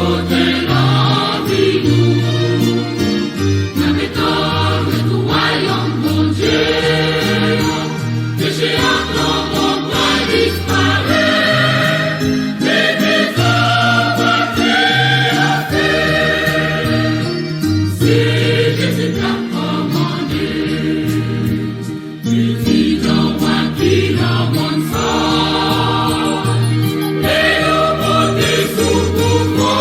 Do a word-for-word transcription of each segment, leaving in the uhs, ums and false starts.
Kote lavi nou, n ap etabli tou wayòm Bondye a. Peche ak lanmò pral disparèt, men dezòd pral triyonfe. Se Jezi k ap kòmande. Prezidan w a ki nan monn sa, lè yo monte sou pouvwa.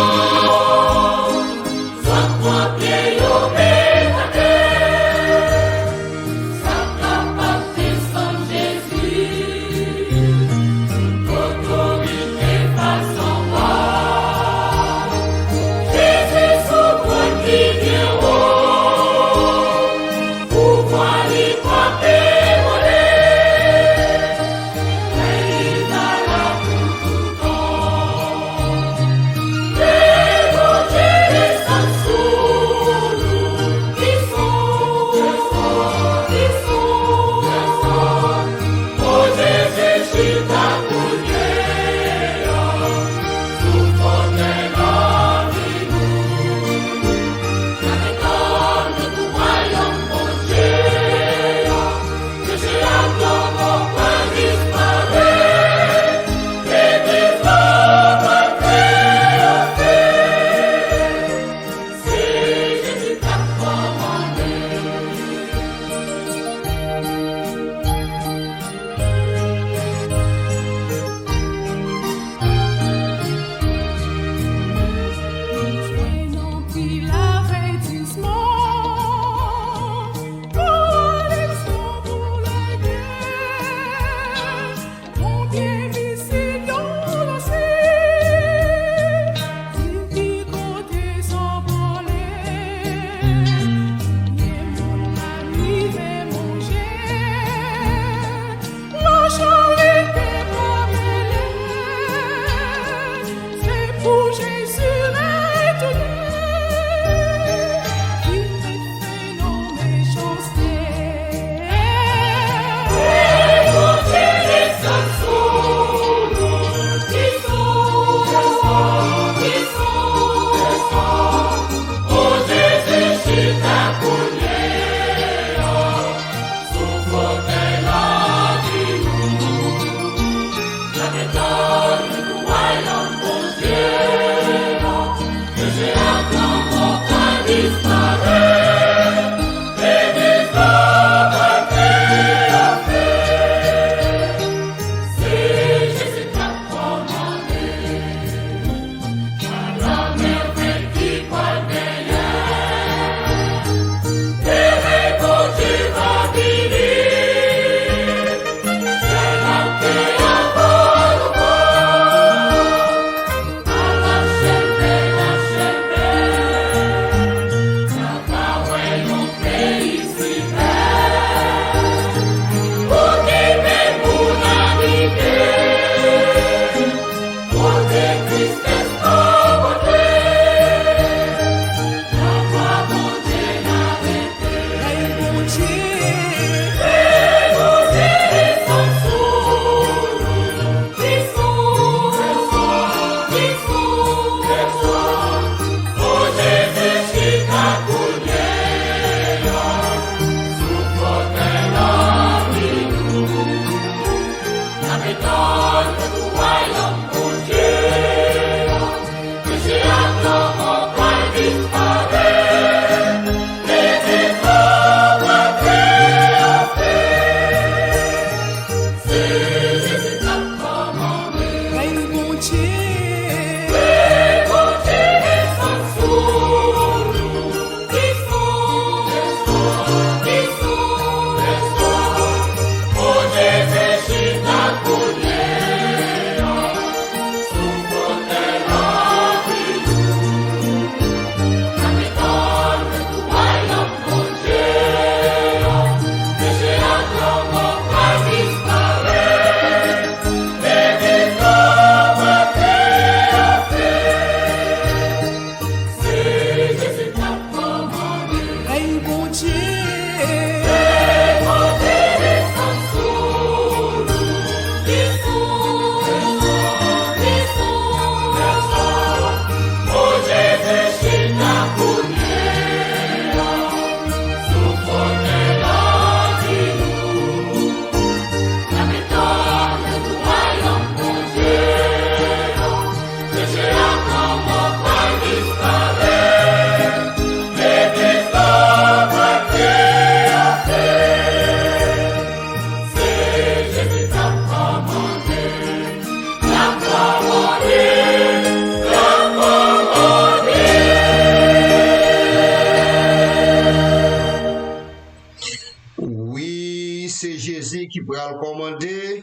Pral kòmande,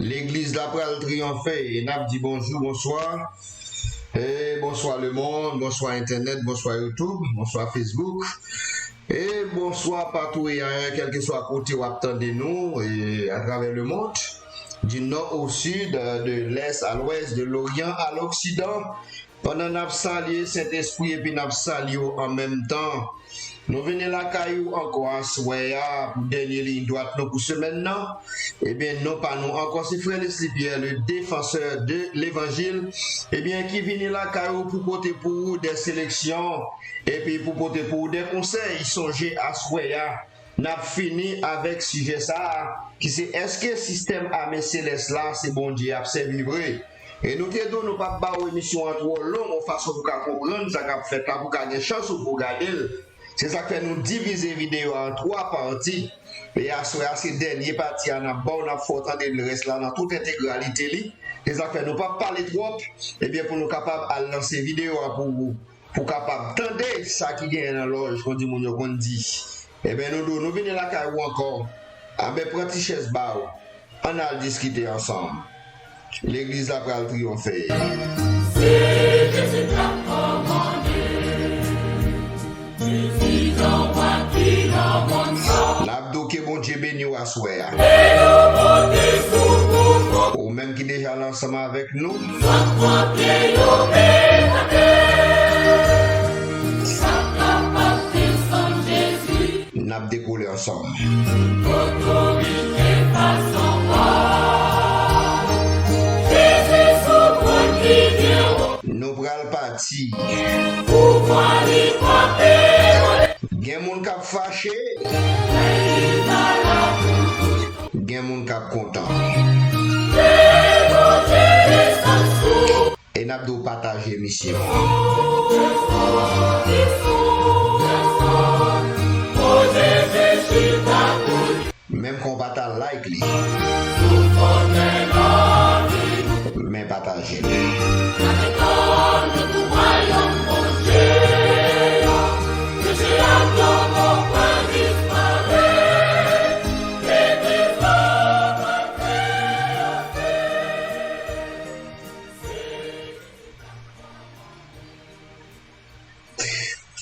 legliz la pral triyonfe. E n ap di bonjou, bonswa. E bonswa lemonn, bonswa entènèt, bonswa YouTube, bonswa Facebook. E bonswa patou e ayè, kèlkeswa kote w ap tande nou, e atravè lemonn, du nord au sud, de l'est à l'ouest, de l'orient à l'occident. Pandan n ap salye Sentespri epi n ap salye w an menm tan, nou vini lakay ou ankò aswè a pou dènye liy dwat nou pou semèn nan. Ebyen, non pa nou ankò se frè Leslie Pierre, le défenseur de l'évangile, ebyen, ki vini lakay ou pou pote pou ou de seleksyon epi pou pote pou ou de konsèy. Sonje aswè a, n ap fini avèk sijè sa a, ki se, èske sistèm ame selès la se Bondye y ap sèvi vre? E nou te di w nou p ap ba w emisyon an twò long, yon fason pou w ka konprann sa k ap fèt la, pou w ka gen chans ou pou w gade l. Se sa k fè nou divize videyo a an twa pati. E aswè a, se dènye pati a n ap ba w, n ap fè w tande l rès la nan tout entegralite li. Se sa k fè nou p ap pale twòp, ebyen, pou nou kapab al lanse videyo a pou ou, pou w kapab tande sa ki genyen nan lòj, kon di moun yo konn di. Ebyen, nou di w, nou vini lakay ou ankò. Anben, pran ti chèz ba w. Ann al diskite ansanm. Legliz la pral triyonfe. Se Jezi k ap kòmande. Jezi nan wa ki nan mòn sa. N ap di w ke Bondye beni w aswè a. Ke yo monte sou pouvwa. Ou menm ki deja la ansanm avèk nou. Zòt pran pye yo mete atè. Sa k kapab desann Jezi. N ap dekoule ansanm. Otorite fason wa. Jezi sou twòn li gen wò. Nou pral pati. Pouvwa li frape. Gen moun k ap fache. Men li pa la pou tout. Gen moun k ap kontan. Leve w, Jezi sou. E n ap di w pataje emisyon. Menm kan w pa ta like li. Men pataje l.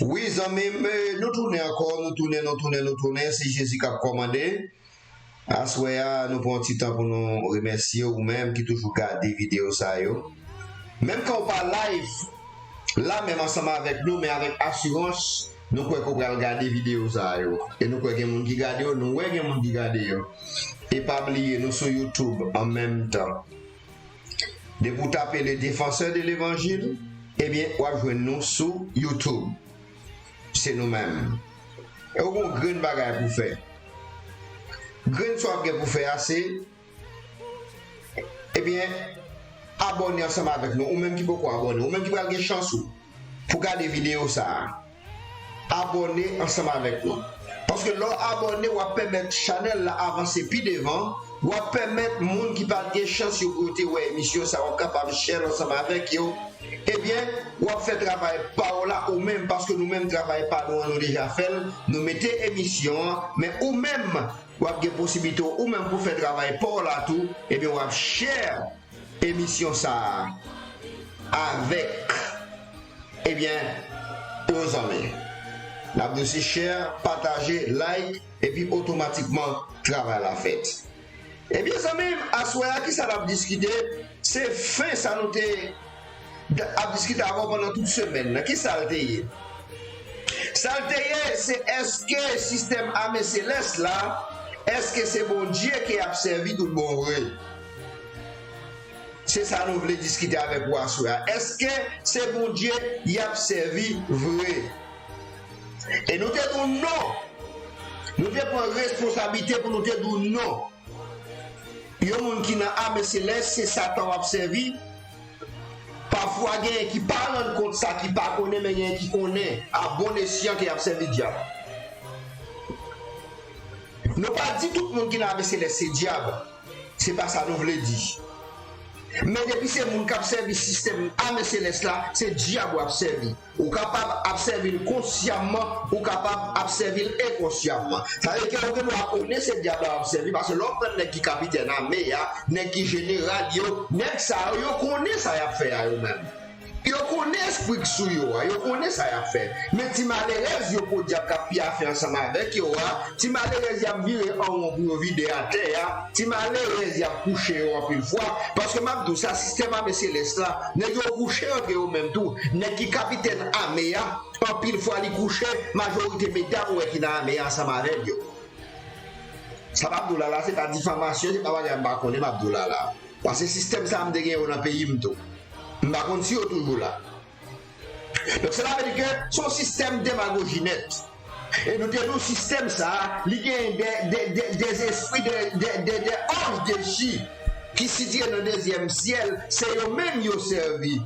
Wi, zanmi m, nou tounen ankò, nou tounen, nou tounen, nou tounen. Se Jezi k ap kòmande. Aswè a, nou pran yon ti tan pou nou remèsye ou menm ki toujou gade videyo sa yo. Menm kan w pa live, la menm ansanm avèk nou, men avèk asirans, nou kwè ke w pral gade videyo sa yo. E nou kwè gen moun ki gade yo, nou wè gen moun ki gade yo. E pa bliye, nou sou YouTube an menm tan. Depi w tape le défenseur de l'évangile, ebyen, w ap jwenn nou sou YouTube. Se nou menm. E w gen yon grenn bagay pou w fè. Grenn sa w ap gen pou w fè a, se, ebyen, abòne ansanm avèk nou. Ou menm ki poko abòne, ou menm ki pral gen chans ou pou gade videyo sa a. Abòne ansanm avèk nou. Paske lè w abòne, w ap pèmèt chanèl la avanse pi devan, w ap pèmèt moun ki pa t gen chans yo pou yo te wè emisyon sa, w ap kapab share l ansanm avèk yo. Ebyen, w ap fè travay pa w la ou menm, paske nou menm travay pa nou an, nou deja fè l, nou mete emisyon an, men ou menm, w ap gen posiblite ou menm pou fè travay pa w la tou, ebyen, w ap share emisyon sa a avèk, ebyen, yon zanmi. N ap di w se share, pataje, like, epi otomatikman, travay la fèt. Ebyen, zanmi m, aswè a, kisa n ap diskite? Se fen sa nou te d-, ap diskite avè w pandan tout semèn nan. Kisa l te ye? Sa l te ye, se èske sistèm ame selès la, èske se Bondye ke y ap sèvi tout bon vre? Se sa nou vle diskite avèk ou aswè a. Èske se Bondye y ap sèvi vre? E nou te di w non. Nou te pran responsablite pou nou te di w non. Yon moun ki nan ame selès, se Satan w ap sèvi. Pafwa, genyen ki pa rann kont sa, ki pa konnen, men genyen ki konnen, a bon esyan, ke y ap sèvi dyab. Nou pa di tout moun ki nan ame selès se dyab. Se pa sa nou vle di. Men depi se moun k ap sèvi sistèm ame selès la, se dyab w ap sèvi. Ou kapab ap sèvi l konsyamman, ou kapab ap sèvi l enkonsyanman. Sa vle di ke ou gen dwa konnen se dyab la w ap sèvi, paske lè w pran nèg ki kapitèn ame a, nèg ki jeneral yo, nèg sa yo, yo konnen sa y ap fè a yo menm. Yo konnen espri k sou yo a, yo konnen sa y ap fè. Men ti malerèz yo podyab k ap pyafe ansanm avèk yo a, ti malerèz y ap vire an won pou yo vide atè a, ti malerèz y ap kouche yo anpil fwa. Paske m ap di w sa, sistèm ame selès la, nèg yo kouche antre yo menm tou. Nèg ki kapitèn ame a, anpil fwa li kouche, majorite medam ou wè ki nan ame a ansanm avèk yo. Sa m ap di w la la, se pa difamasyon, se pa bagay m pa konnen m ap di w la la. Paske sistèm sa a m te gen yo nan peyi m tou. M pa konn si yo toujou la. Donk, sela vle di ke se yon sistèm demagoji nèt. E nou te di w sistèm sa a, li gen de, de, de, de espri de, de, de, de anj dechi ki sitiye nan dezyèm syèl, se yo menm yo sèvi.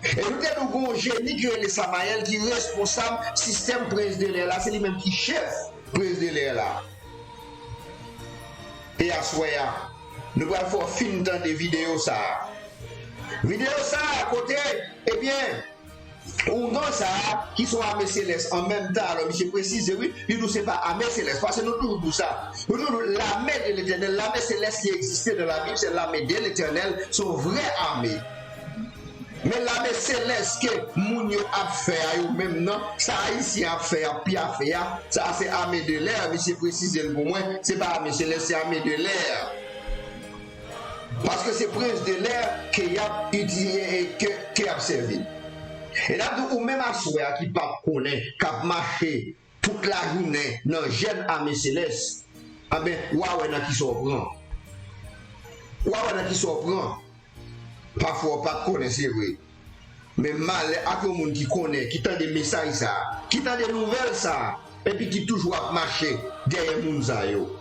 E nou te di w gen yon jeni ki rele Samayèl ki responsab sistèm prens de lè la, se li menm ki chèf prens de lè la. E aswè a, nou pral fè w fin tande videyo sa a. Videyo sa a kote, ebyen, ougan sa a, ki se yon ame selès an menm tan, alò misye presize, wi, li di w se pa ame selès, paske nou toujou di w sa. Nou toujou di w lame de Letènèl, lame selès ki egziste nan Labib, se lame de Letènèl, se yon vrè ame. Men lame selès ke moun yo ap fè a yo menm nan, sa Ayisyen ap fè, ap pyafe a, sa se ame de lè, misye presize l pou mwen, se pa ame selès, se ame de lè. Paske se prens de lè ke y ap itilize, ke, ke y ap sèvi. E n ap di w, ou menm aswè a ki p ap konnen, k ap mache tout lajounen nan jèn ame selès, anben, w a wè nan kisa w pran. W a wè nan kisa w pran. Pafwa w pa t konnen, se vre. Men malè ak yon moun ki konnen, ki tande mesaj sa a, ki tande nouvèl sa a, epi ki toujou ap mache dèyè moun sa yo.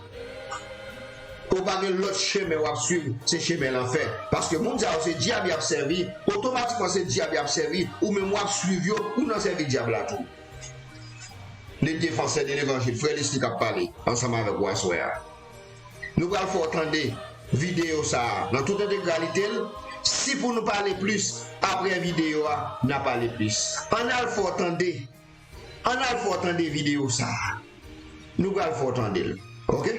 Ou pa gen lòt chemen w ap swiv, se chemen lanfè. Paske moun sa yo se dyab y ap sèvi, otomatikman se dyab y ap sèvi, ou menm w ap swiv yo, ou nan sèvi dyab la tou. Le défenseur de l'évangile, frè Leslie k ap pale ansanm avèk ou aswè a. Nou pral fè w tande videyo sa a nan tout entegralite l. Si pou nou pale plis apre videyo a, n a pale plis. Ann al fè w tande. Ann al fè w tande videyo sa a. Nou pral fè w tande l. Oke?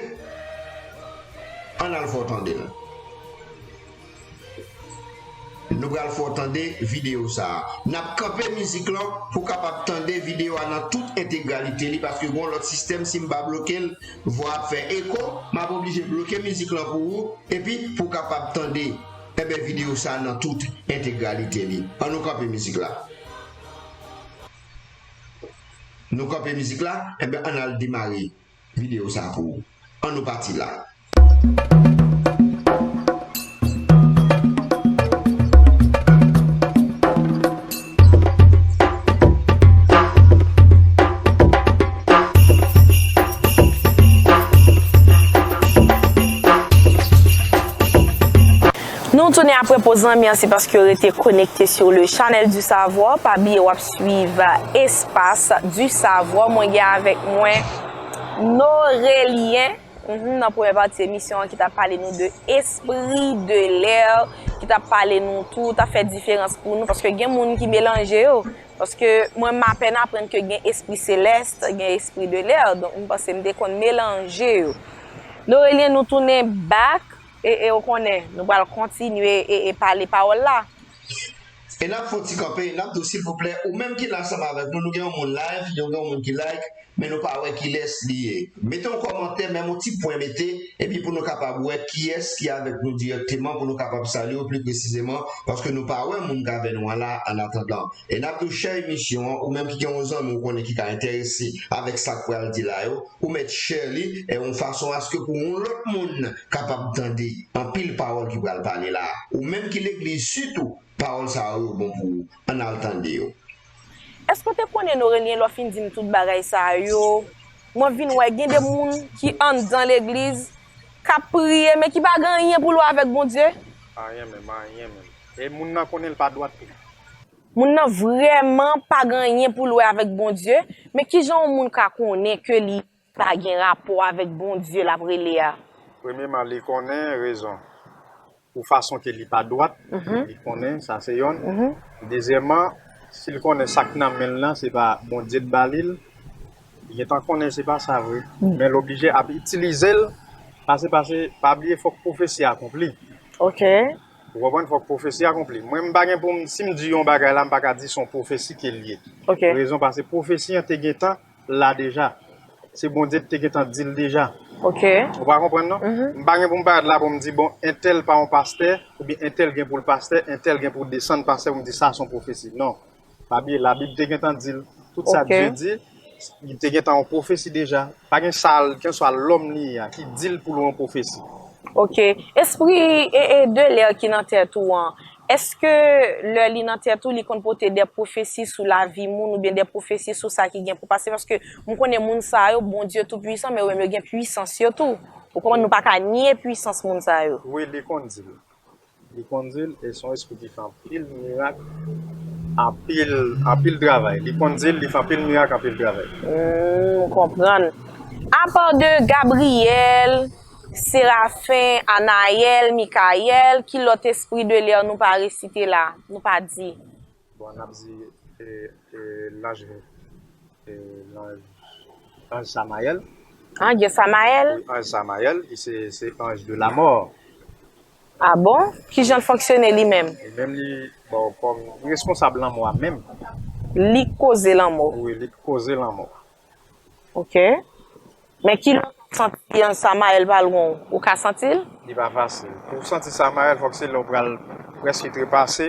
Ann al fè w tande l. Nou pral fè w tande videyo sa a. N ap kanpe mizik lan pou w kapab tande videyo a nan tout entegralite li, paske gen yon lòt sistèm, si m pa bloke l, vwa ap fè eko, m ap oblije bloke mizik lan pou ou, epi pou w kapab tande, enben, videyo sa a nan tout entegralite li. Ann nou kanpe mizik la. Nou kanpe mizik la, enben, ann al demare videyo sa a pou ou. Ann nou pati la. Nou tounen apre poz lanmè an, se paske w rete konekte sur le channel du savoir. Pa bliye w ap swiv Espace du savoir. Mwen gen avèk mwen Norelien, mhm, nan premyè pati emisyon an, ki t ap pale nou de espri de lè, ki t ap pale nou tou, t ap fè diferans pou nou, paske gen moun ki melanje yo. Paske mwen, m apèn aprann ke gen espri selès, gen espri de lè, donk m panse m te konn melanje yo. Norelien, nou tounen back, e, e ou konnen, nou pral kontinye e, e pale pawòl la. E n ap fè yon ti kanpe, n ap di w, silvouplè, ou menm ki la ansanm avèk nou, nou gen yon moun live, nou gen yon moun ki like, men nou pa wè kilès li ye. Mete yon kòmantè, menm yon ti pwen mete, epi pou nou kapab wè kiyès ki avèk nou dirèkteman, pou nou kapab salye w pli presizeman, paske nou pa wè moun k avè nou an la, annatandan. E n ap di w, share emisyon an, ou menm ki gen yon zanmi ou konnen ki ka enterese avèk sa k pral di la yo, ou mèt share li, e yon fason aske pou yon lòt moun kapab tande anpil pawòl ki pral pale la. Ou menm ki legliz, sitou, pawòl sa yo, yo bon pou ou. Ann al tande yo. Èske w te konnen, Norelien, lè w fin di m tout bagay sa yo, mwen vin wè gen de moun ki anndan legliz, k ap priye, men ki pa gen anyen pou l wè avèk Bondye? Anyen menm, anyen menm. E moun nan konnen l pa dwat tou. Moun nan vrèman pa gen anyen pou l wè avèk Bondye, men kijan yon moun ka konnen ke li pa gen rapò avèk Bondye l ap rele a? Premyeman, li konnen rezon. pou fason ke li pa dwat, li konnen, sa se yonn. Dezyèmman, si l konnen sa k nan men l lan, se pa Bondye t ba li l, li gentan konnen se pa sa vre. Men l oblije ap itilize l, pase, pase, pa bliye fòk pwofesi akonpli. Ok. Ou konprann? Fòk pwofesi akonpli. Mwen, m pa gen pou m, si m di yon bagay la, m pa ka di se yon pwofesi ke l ye. Ok. Rezon pase pwofesi an te gentan la deja. Se Bondye ki te gentan di l deja. Ok. Ou pa konprann non? M pa gen pou m parèt la pou m di, bon, entèl pa yon pastè, oubyen entèl gen pou l pastè, entèl gen pou desann pastè, pou m di sa se yon pwofesi. Non. Pa bliye, Labib te gentan di l. Tout sa Ok. Dye di, li te gentan yon pwofesi deja. Pa gen sa, kèlkeswa lòm li ye a, ki di l pou l yon pwofesi. Ok. Espri e, e de lè ki nan tèt ou an, èske lè li nan tèt ou, li konn pote de pwofesi sou lavi moun oubyen de pwofesi sou sa ki gen pou pase? Paske m konnen moun sa yo, Bondye tou pwisan, men yo menm yo gen pwisans yo tou. Ou konprann, nou pa ka nye pwisans moun sa yo. Wi, li konn di l. Li konn di l, e se yon espri ki fè anpil mirak, anpil, anpil travay. Li konn di l, li fè anpil mirak, anpil travay. Hmm, m konprann. Apa de Gabriyèl, Serafen, Anayèl, Mikayèl, ki lòt espri de lè nou pa resite la, nou pa di? Bon, n ap di e, e, lanj, e, lanj, anj Samayèl. An, gen Samayèl? Wi, anj Samayèl, ki se, se anj de la mò. Ah bon? Kijan l fonksyone li menm? Li menm li, bon, kòm li responsab lanmò a menm. Li k koze lanmò. Wi, li k koze lanmò. Ok. Men ki lè w santi anj Samayèl pa lwen w, ou ka santi l? Li pa fasil. Pou w santi Samayèl, fòk se lè w pral prèske trepase,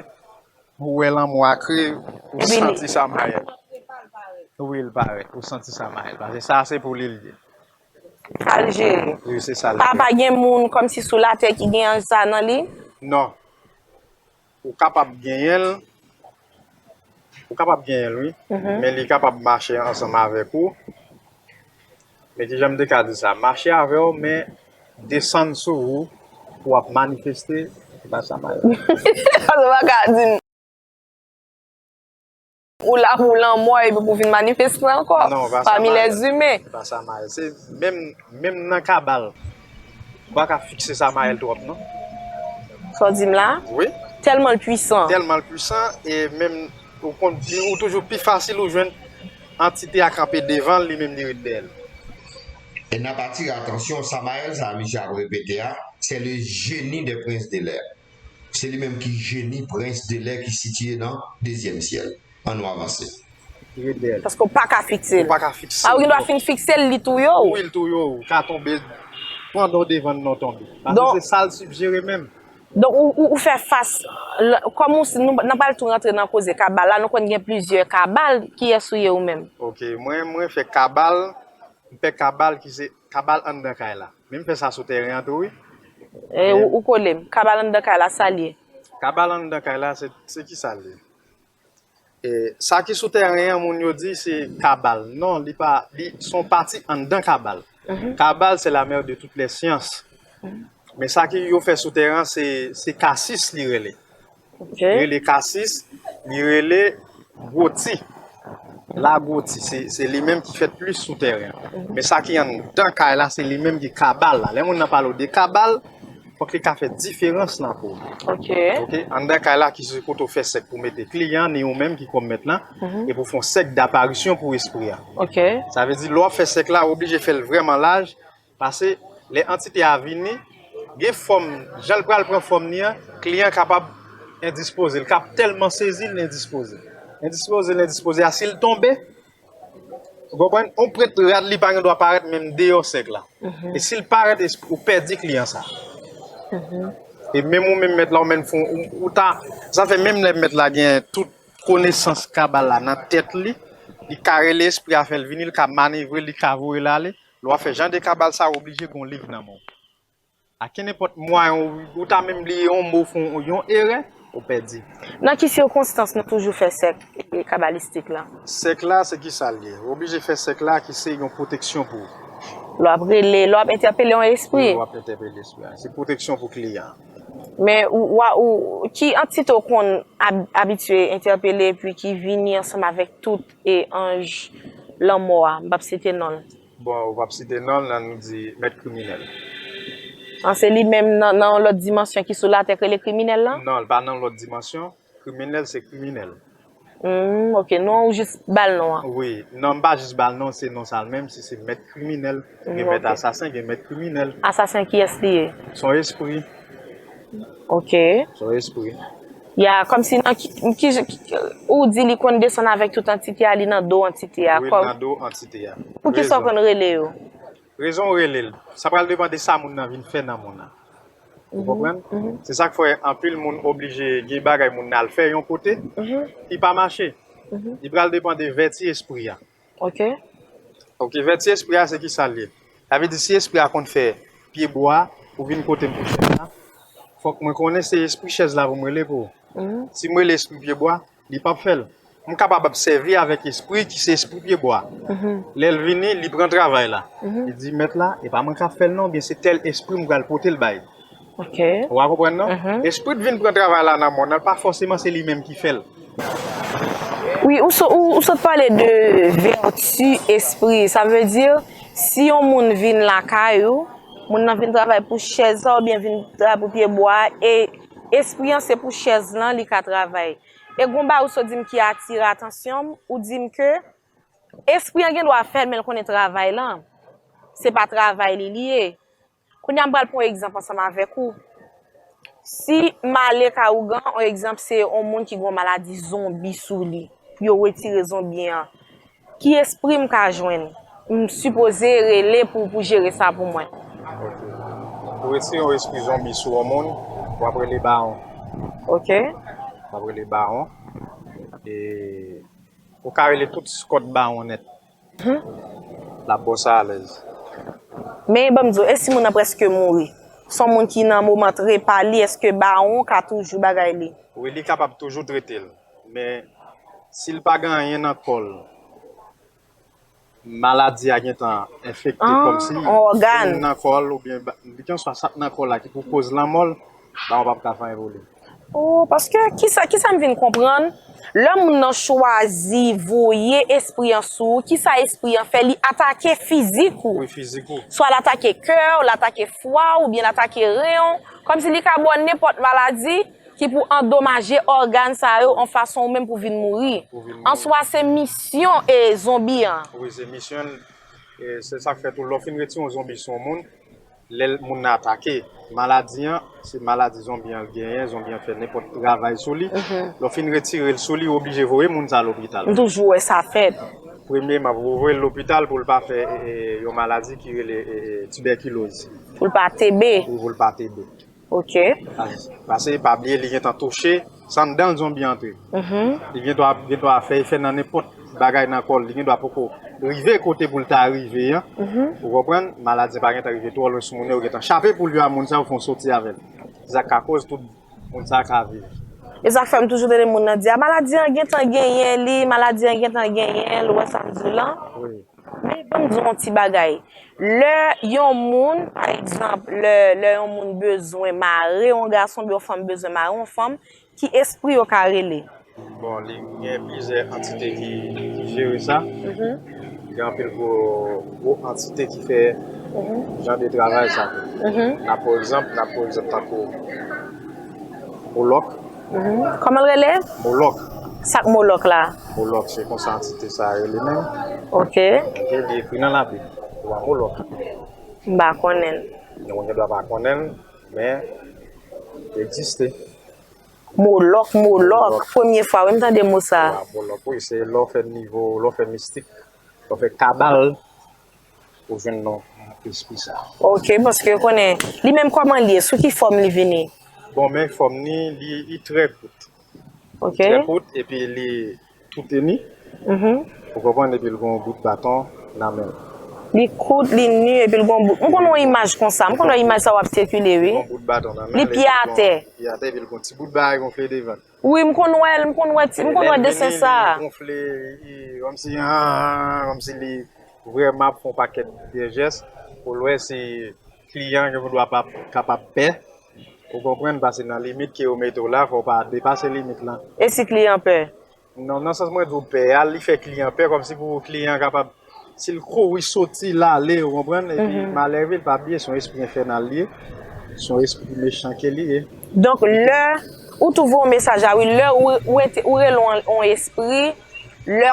pou w wè lanmò a kreye, pou w Epi li- santi Samayèl. Wi, l parèt. Pou w santi Samayèl. Paske sa se pou li l ye. Sa l jere. Wi, se sa l Pa, jere. Pa gen moun kòmsi sou latè ki gen anj sa nan li? Non. Ou kapab genyen l. Ou kapab genyen l, wi. Men li kapab mache ansanm avèk ou. Men kijan m te ka di sa? Mache avè w, men desann sou ou pou w ap manifeste, se pa Samayèl. Paske w pa ka di m. Ou la pou lanmò epi pou vin manifeste ankò. Non, pa Pami Samayèl. Lèzimen. Se pa Samayèl. Se menm, menm nan kabal. Ou pa ka fikse Samayèl twòp, non. Sa w di m la? Wi. Tèlman l pwisan. Tèlman l pwisan, e menm ou konn, ou toujou pi fasil ou jwenn antite a kanpe devan l, li menm li ret dèyè l. E n ap atire atansyon, Samayèl sa a misye ap repete a, c'est le génie des princes de l'air. Se li menm ki jeni prens de lè ki sitiye nan dezyèm syèl. Ann nou avanse. Li ret dèyè l. Paske w pa ka fikse l. Ou pa ka fikse. A, ou gen dwa fin fikse l, li touye w. Wi, l touye w. Ou ka tonbe, pandan w devan l, non, tonbe. Paske Donk- se sa l sigjere menm. Donk, ou, ou, ou fè fas, l- kòm ou, nou, n ap pral tou rantre nan koze kabal la, nou konn gen plizyè kabal, kiyès ou ye ou menm? Ok, mwen, mwen fè kabal, m fè kabal ki se kabal anndan kay la. Men m fè sa sou tèren an tou, wi. E, ou, ou kole m. Kabal anndan kay la, sa l ye? Kabal anndan kay la, se, se ki sa l ye? E, sa ki sou tèren an, moun yo di se kabal. Non, li pa, li se yon pati anndan kabal. Kabal, c'est la mère de toutes les sciences. Men sa ki yo fè sou tèren an, se, se kasis li rele. Ok. Li rele kasis, li rele gwoti. Lagwoti, se, se li menm ki fèt plis sou tèren an. Men sa ki anndan kay la, se li menm ki kabal la. Lè moun nan pale w de kabal, fòk li ka fè diferans lan pou ou. Ok. Ok, anndan kay la ki se kote w fè sèk pou mete kliyan, ni ou menm ki kòm mèt lan, e pou fè yon sèk daparisyon pou espri a. Ok. Sa vle di, lè w ap fè sèk la, ou oblije fè l vrèman laj, paske lè antite a vini, gen fòm, jan l pral pran fòm li an, kliyan kapab endispoze, l kap tèlman sezi, l endispoze. Endispoze, l endispoze a, si l tonbe, ou konprann? On prèt rad li pa gen dwa parèt menm deyò sèk la. E si l parèt, esp- ou pèdi kliyan sa. E menm ou menm mèt la, ou menm fon, ou, ou ta, sa fè menm lè mèt la gen tout konesans kabal la nan tèt li, li ka rele espri a fè l vini, li ka manevre, li ka voye l ale. Lè w ap fè jan de kabal sa, ou oblije gon liv nan men w. A kenenpòt mwayen, ou, ou ta menm bliye yon mo, fè yon, yon erè, ou pèdi. Nan ki sikonstans nou toujou fè sèk e kabalistik la? Sèk la, se ki sa l ye? Ou oblije fè sèk la ki se yon pwoteksyon pou ou. Lè w ap rele, lè w ap entèpele yon espri. Ou ap entèpele espri a. Se pwoteksyon pou kliyan. Men ou, ou, ou, ki antite w konn ab- abitye entèpele epi ki vini ansanm avèk tout e anj lanmò a? M p ap site non l. Bon, ou p ap site non l, nan nou di mèt kriminèl. An, se li menm nan, nan yon lòt dimansyon ki sou latè k rele kriminèl lan? Non, l pa nan lòt dimansyon. Kriminèl, se kriminèl. Hmm, ok. Non, ou jis ba l non an. Wi, non, m pa jis ba l non, se non sa l menm, si se mèt kriminèl, gen mèt asasen, gen mèt kriminèl. Asasen, kiyès li ye? Se yon espri. Ok. Se yon espri. Ya, kòmsi nan ki, ki, ki, ou di li konn desann avèk tout antite a, li nan do antite a. Wi, li nan do antite a. Poukisa w konn rele yo? Rezon w rele l, sa pral depann de sa moun nan vin fè nan moun nan. Ou konprann? Se sa k fè anpil moun oblije gen bagay moun nan al fè yon kote ki pa mache. Li pral depann de vèti espri a. Ok. Ok, vèti espri a se kisa l ye? Sa vle di si espri a konn fè pye bwa pou vin kote m pou chèz la, fòk mwen konnen se espri chèz la pou m rele pou ou. Si m rele espri pye bwa, li p ap fè l. M kapab ap sèvi avèk espri ki se espri pye bwa. Lè l vini, li pran travay la. Li di, mèt la, e pa mwen k ap fè l non, oubyen se tèl espri m pral pote l bay. Ou a konprann non? Espri t vin pran travay la nan mòn nan, pa fòseman se li menm ki fè l. Wi, ou, so, ou, ou sot pale de vèti espri. Sa vle di, si yon moun vin lakay ou, moun nan vin travay pou chèz la oubyen vin travay pou pye bwa a, e espri an se pou chèz lan li ka travay. E gon bagay ou sot di m ki atire atansyon m, ou di m ke espri an gen dwa fè l, men l konnen travay lan, se pa travay li li ye. Kounye a, m pral pran yon egzanp ansanm avèk ou. Si m ale kay ougan, yon egzanp, se yon moun ki gen yon maladi zonbi sou li, pou yo retire zonbi an, ki espri m ka jwenn? M sipoze rele pou, pou jere sa pou mwen. Pou retire yon espri zonbi sou yon moun, w ap rele bawon. Ok. W ap rele bawon. E ou ka rele tout skòt bawon nèt. L ap ba w sa alèz. Men ban m di w, e si moun nan prèske mouri? Se yon moun ki nan moman trepa li, èske bawon ka toujou bagay li? Wi, li kapab toujou trete l. Men si l pa gen anyen nan kò l, maladi a gentan enfekte kòmsi youn nan kò l oubyen kèlkanswa sa k nan kò l la ki pou koz lanmò l, bawon p ap ka fè anyen pou li. Oh, paske kisa, kisa m vin konprann, lè moun nan chwazi voye espri an sou ou, kisa espri an fè? Li atake fizik ou. Wi, fizik ou. Swa l atake kè w, l atake fwa w, oubyen l atake ren w. Kòmsi li ka ba w nenpòt maladi ki pou andomaje ògàn sa yo, yon fason ou menm pou vin mouri. Pou vin mouri. Answa, se misyon e zonbi an. Wi, se misyon l. E se sa k fè tou, lè w fin retire yon zonbi sou yon moun, lè moun nan atake, maladi an, se maladi zonbi an l genyen, zonbi an fè nenpòt travay sou li. Lè w fin retire l sou li, ou oblije voye moun sa a lopital. M toujou wè sa fèt. Premyèman, pou w voye l lopital pou l pa fè e, e, yon maladi ki rele e, e, tibèkiloz. Pou l pa tebe. Wi, pou l pa tebe. Ok. Paske pa bliye li gentan touche, se anndan l zonbi an antre. Li gen dwa, gen dwa fè efè nan nenpòt bagay nan kò l, li gen dwa poko rive kote pou l ta rive an. Ou konprann? Maladi an pa gentan rive twò lwen sou moun nan, yo gentan chape poul yo a moun sa yo fè yon soti avè l. Se sa k ka koz tout moun sa ka viv. E sa k fè m toujou tande moun nan di, a, maladi an gentan genyen li, maladi an gentan genyen l, ou wè sa m di w lan? Wi. Men ban m di w yon ti bagay. Lè yon moun, pa egzanp, lè, lè yon moun bezwen mare yon gason, oubyen yon fanm bezwen mare yon fanm, ki espri yo ka rele? Bon, li gen plizyè antite ki, ki jere sa. Gen anpil gwo, gwo antite ki fè jan de travay sa tou. N ap pran egzanp, n ap pran egzanp tankou Molòk. Kòman l rele? Molòk. Sa k Molòk la? Molòk, se konsa antite sa a rele menm. Ok. Ok, li ekri nan Labib. Wa Molòk. M pa konnen l. Gen moun gen dwa pa konnen l, men li egziste. Molòk, Molòk. Premye fwa wi m tande mo sa a. Wa Molòk, wi, se lè w fè nivo, lè w fè mistik, lè w fè kabal, ou jwenn non espri sa. Ok, paske konnen, li menm kòman li ye, sou ki fòm li vini? Bon, men fòm li, li, li trè kout. Ok. Li trè kout, epi li tou teni. Ou konprann, epi l gen yon bout baton nan men l. Li kout, li ni, epi l gen yon bout. M konn wè yon imaj konsa, m konn wè imaj sa w ap sikile, wi. Li gen yon bout baton nan men l. Li pye atè. Pye atè, epi l gen yon ti bout bagay gonfle devan l. Wi, m konn wè l, m konn wè ti, m konn wè desen sa. Lè l vini, li gonfle, li kòmsi, ah, kòmsi li vrèman ap fè yon pakèt de jès. Pou l wè si kliyan an gen dwa pa kapab pè. Ou konprann, paske nan limit ke yo mete w la, fò w pa depase limit lan. E si kliyan pè? Non, nan sans mwen di w pè a, li fè kliyan pè, kòmsi pou kliyan an kapab, si l kouri soti, l ale, ou konprann, epi malè rive, l pa bliye, se yon espri enfènal li ye. Se yon espri mechan ke li ye. Donk, lè ou twouve yon mesaj la, wi, lè ou, ou, rete- ou rele yon, yon espri, lè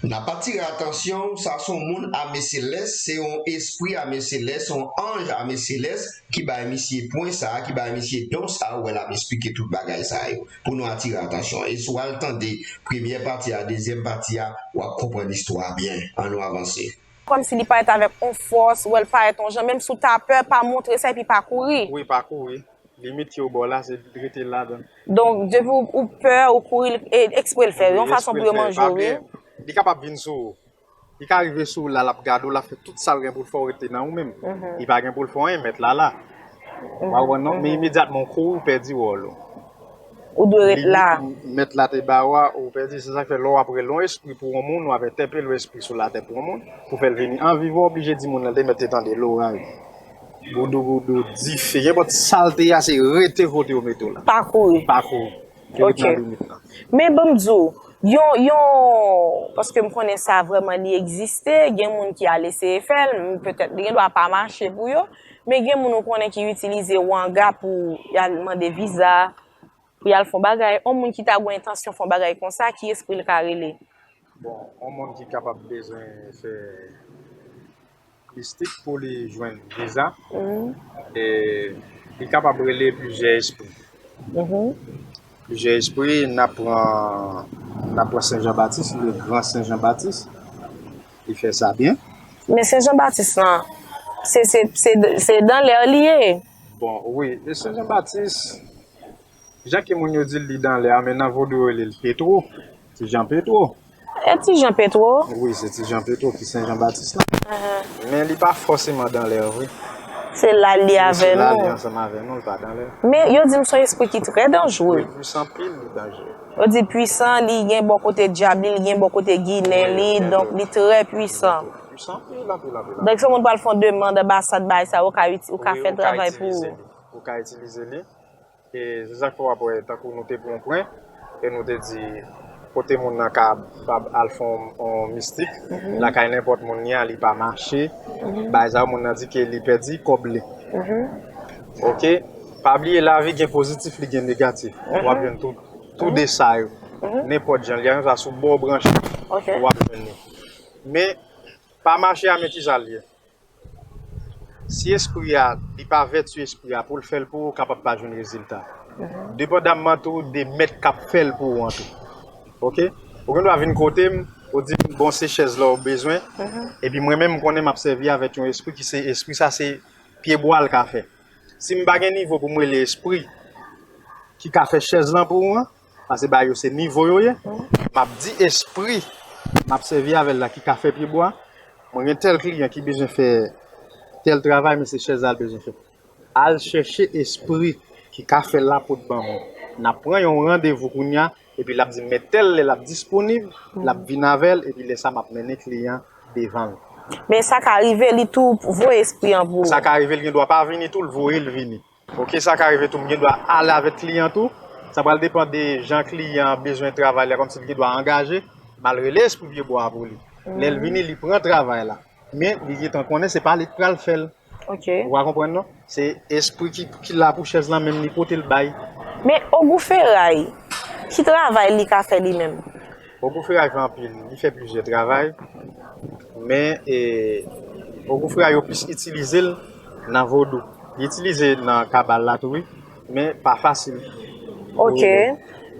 N ap atire atansyon w, sa se yon moun ame selès, se yon espri ame selès, se yon anj ame selès ki bay misye pwen sa a, ki bay misye don sa a, ou wè l ap esplike tout bagay sa yo. Pou nou atire atansyon. E si w al tande premyè pati a, dezyèm pati a, w ap konprann istwa a byen. An nou avanse. Kòmsi li parèt avèk yon fòs, ou wè l parèt yon jan, menm si w ta pè, pa montre sa epi pa kouri. Wi, pa kouri. Limit ke w ba w la, se rete ladan. Donk, depi ou, ou pè, ou kouri, e, ekspre l fè, yon fason pou yo manje w, wi. Li kapab vin sou ou. Li ka rive sou ou la, l ap gade w, l ap fè tout sa l gen pou l fè w rete nan ou menm. Li pa gen pou l fè w anyen, mèt la la. W a wè non, men imedyatman w kouri, ou pèdi wòl ou. Ou dwe ret la. Mèt la te ba w a, ou pèdi. Se sa k fè lè w ap rele yon espri pou yon moun, w ap entèpele yon espri sou latè pou yon moun, pou fè l vini an viv, ou oblije di moun nan te mèt te tande loray. Goudou goudou, dife, nenpòt sa l te ye a, se rete kote yo mete w la. Pa kouri. Pa kouri. Ret nan limit la. Men ban m di w, yon, yon, paske m konnen sa vrèman li egziste, gen moun ki al eseye fè l, petèt li gen dwa pa mache pou yo, men gen moun ou konnen ki itilize wanga pou y al mande viza, pou y al fè yon bagay. Yon moun ki ta gen entansyon fè yon bagay konsa, ki espri l ka rele? Bon, yon moun ki kapab bezwen fè mistik pou li jwenn viza, e li kapab rele plizyè espri. Plizyè espri, n ap pran, n ap pran Sen Jan Batis, le gran Sen Jan Batis, li fè sa byen. Men Sen Jan Batis lan, se, se, se, se dan lè li ye. Bon, wi, e Sen Jan Batis, jan ke moun yo di l li dan lè a, men nan vodou yo rele l Petwo, Ti Jan Petwo. E Ti Jan Petwo? Wi, se Ti Jan Petwo ki Sen Jan Batis lan. Men li pa fòseman dan lè vre. Se la li avè nou. Ansanm avè nou, li pa dan lè. Men yo di m se yon espri ki trè danjere. Pwisan pil, li danjere. Yo di pwisan, li gen bò kote dyab li, li gen bò kote ginen li, donk li trè pwisan. Pwisan pil, anpil, anpil. Donk se moun pral fè yon demann anbasad bagay sa, ou ka, ou ka fè travay pou ou. Ou ka itilize li. E se sa k fè w ap wè, tankou nou te pran pwen, e nou te di, kote moun nan ka, ka al fè yon, yon mistik, lakay nenpòt moun li a, li pa mache, bagay sa yo, moun nan di ke li pèdi kòb li. Oke? Pa bliye, lavi gen pozitif, li gen negatif. W ap jwenn tou, tou de sa yo. Nenpòt jan, li a yon sa sou bò branch, w ap jwenn li. Men, pa mache a, men kisa l ye? Si espri a, li pa vèti espri a, pou l fè l pou ou, ou kapab pa jwenn rezilta. Depandamman tou de mèt k ap fè l pou ou an tou. Oke? Ou gen dwa vin kote m, ou di m, bon, se chèz la ou bezwen. Epi mwen menm, m konnen m ap sèvi avèk yon espri ki se, espri sa se pye bwa l ka fè. Si m pa gen nivo pou m rele espri ki ka fè chèz lan pou ou an, paske bagay yo se nivo yo ye, m ap di espri m ap sèvi avè l la ki ka fè pye bwa, mwen gen tèl kliyan ki bezwen fè tèl travay, men se chèz la l bezwen fè. Al chèche espri ki ka fè l la pou l ban mwen. N ap pran yon randevou kounye a, epi l ap di m men tèl lè l ap disponib, l ap vin avè l, epi lè sa m ap mennen kliyan devan l. Men sa ka rive li tou voye espri an pou ou. Sa ka rive l gen dwa pa vini tou, l voye l vini. Oke, sa ka rive tou, m gen dwa ale avèk kliyan tou. Sa pral depann de jan kliyan an bezwen travay la, kòmsi l gen dwa angaje, m al rele espri pye bwa a pou li. Lè l vini, li pran travay la. Men, li gentan konnen se pa li k pral fè l. Oke. Ou pa konprann non? Se espri ki, ki la pou chèz lan, menm li pote l bay. Men Ogou Feray, ki travay li ka fè li menm? Ogou Feray fè anpil, li fè plizyè travay. Men, e, Ogou Feray yo plis itilize l nan vodou. Li itilize nan kabal la tou, wi. Men pa fasil. Oke.